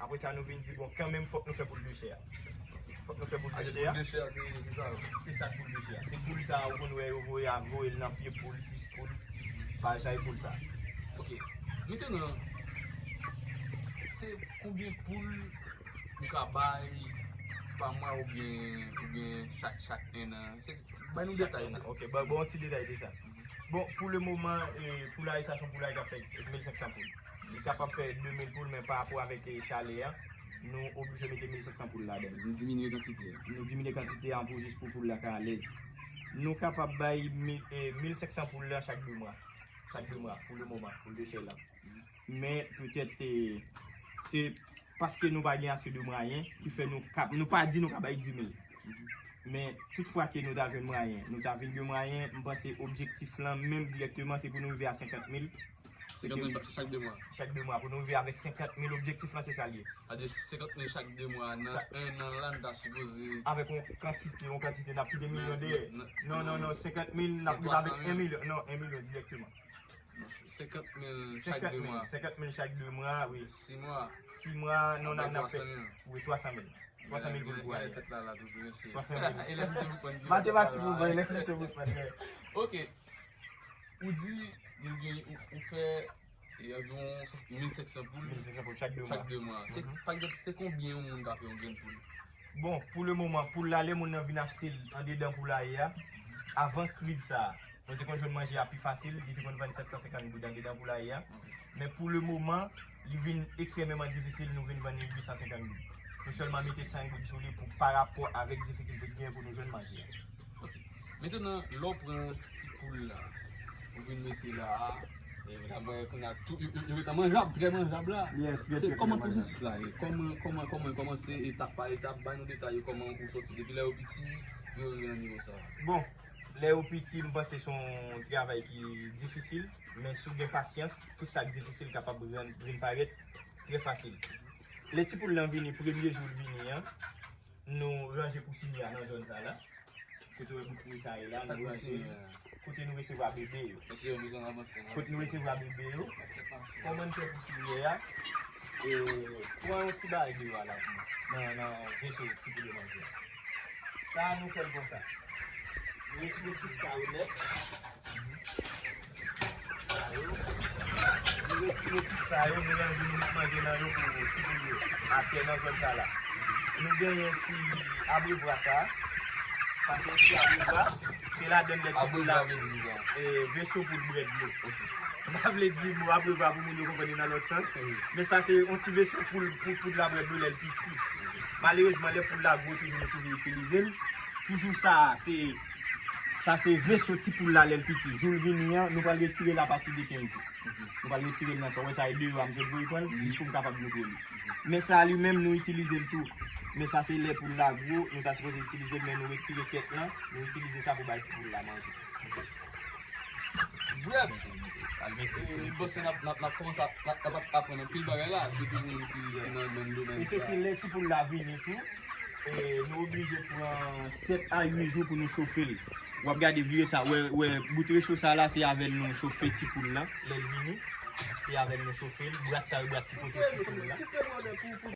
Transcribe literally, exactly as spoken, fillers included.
Apre sa, nou vin di, bon, kanmenm, fòk nou fè poul de chè a. Fòk nou fè poul de chè a. Poul de chè a, se sa. Se sa k poul de chè a. Se poul sa a, ou konn wè, yo voye a, voye l nan pye poul, pis poul. Bagay sa, e poul sa. Ok. Mentenan, se konbyen poul ou ka bay pa mwa oubyen, oubyen chak, chak en an? Se, bay nou detay sa. Ok, ba, bon, ti detay de sa. Bon, pou le moman, eh, poulay sa, se yon poulay k ap fè mil senk san poul. Li kapab fè de mil poul, men pa rapò avèk, eh, chalè a, nou oblije mete mil senk san poul ladan l. Nou diminye kantite a. Nou diminye kantite a pou jis pou poul la ka alèz. Nou kapab bay mi-, eh, mil senk san poul la chak de mwa. Chak de mwa, pou le moman, poul de chè la. Men petèt, eh, se paske nou pa gen ase de mwayen ki fè nou kap-, nou pa di nou ka bay di mil. Men tout fwa ke nou ta jwenn mwayen, nou ta vin gen mwayen, m panse objektif lan menm dirèkteman se pou nou rive a senkant mil. Senkant mil chak de mwa. Chak de mwa, pou nou rive avèk senkant mil, objektif lan se sa l ye. Sa di senkant mil chak de mwa, nan en an la, nou ta sipoze. Avèk yon kantite, yon kantite, n ap kite milyon dèyè. Non, non, non, senkant mil, n ap rive avèk en milyon. Non, en milyon dirèkteman. Non, se senkant mil chak de mwa. Senkant mil chak de mwa, wi. Sis mwa. Sis mwa, non, n ap fè, wi, twa san mil. Twa san mil pou l pou ale. Tèt la, la, toujou, mesye. Twa san mil. Elèv misye Boukman. Matematik, Boukman, elèv misye Boukman, wi. Ok. Ou di, ou gen, ou, ou fè, e, anviwon mil senk san poul. Mil senk san poul chak de mwa. Chak de mwa. Se, pa egzanp, se konbyen yon moun ka fè yon grenn poul? Bon, pou le moman, poul la, lè moun nan vin achte l andedan poulaye a, avan kriz sa a, nou te konn jwenn manje a pi fasil, li te konn vann sèt san senkant goud andedan poulaye a. Men pou le moman, li vin ekstrèmeman difisil, nou vin vann li uit san senkant goud. Nou sèlman mete senk goud sou li pou pa rapò avèk difikilte ki gen pou nou jwenn manje a. Ok. Mentenan, lè w pran ti poul la, ou vin mete la, e la, mwen, kounye a, tou, yo, yo, yo gentan manjab, trè manjab la. Se kòman pwosesis la ye? Kòman, kòman, kòman, kòman se etap pa etap? Bay nou detay yo, kòman ou sòti depi lè yo piti, yo rive nan nivo sa a. Bon, lè yo piti, m panse se yon travay ki difisil, men si w gen pasyans, tout sa k difisil kapab rann, vin parèt trè fasil. Lè ti poul lan vini, premye jou l vini an, nou ranje pousinyè a nan zòn sa la. Kote w wè bout pri sa ye la, nou ranje. Kote nou resevwa bebe yo. Kote nou resevwa bebe yo. Kòman n fè pousinyè a? E, pran yon ti bagay deyò a la pou mwen. Nan, nan veso ti poul yo manje a. Sa a nou fè l konsa. Nou retire tout sa yo nèt. Sa yo. Nou retire tout sa yo, nou ranje, nou met manje nan yo pou ti poul yo atè nan zòn sa la. Nou genyen ti abrevwa sa. Sa se yon ti abrevwa. Se ladan l lè ti poul la. Abrevwa vle di kisa? E, veso pou l bwè dlo. M pa vle di mo abrevwa pou moun yo konprann li nan lòt sans. Men sa se yon ti veso pou l, pou poud la bwè dlo lè l piti. Malerezman, lè poul la gwo toujou, nou toujou itilize l. Toujou sa, se, sa se veso ti poul la lè l piti. Jou l vini an, nou pral retire l apati de kenz jou. Nou pral retire l nan sa. Ou wè sa e deyò a, m sot voye pran l, jis pou m kapab montre li. Men sa li menm, nou itilize l tou. Men sa se lè poul la gwo, nou ta sipoze itilize l, men nou retire kèt lan, nou itilize sa pou bay ti poul la manje. Brèf, e, m panse n ap, n ap, n ap kòmanse ap, n ap, n ap aprann anpil bagay la, sitou pou moun ki, ki nan, nan domèn sa. E se si lè ti poul la vini tou, e, nou oblije pran sèt a uit jou pou nou chofe l. W ap gade vire sa, wè, wè, bout recho sa la, se avè l nou chofe ti poul la, lè l vini. Se avè l nou chofe l, bwat sa yo, bwat ki pote ti poul la.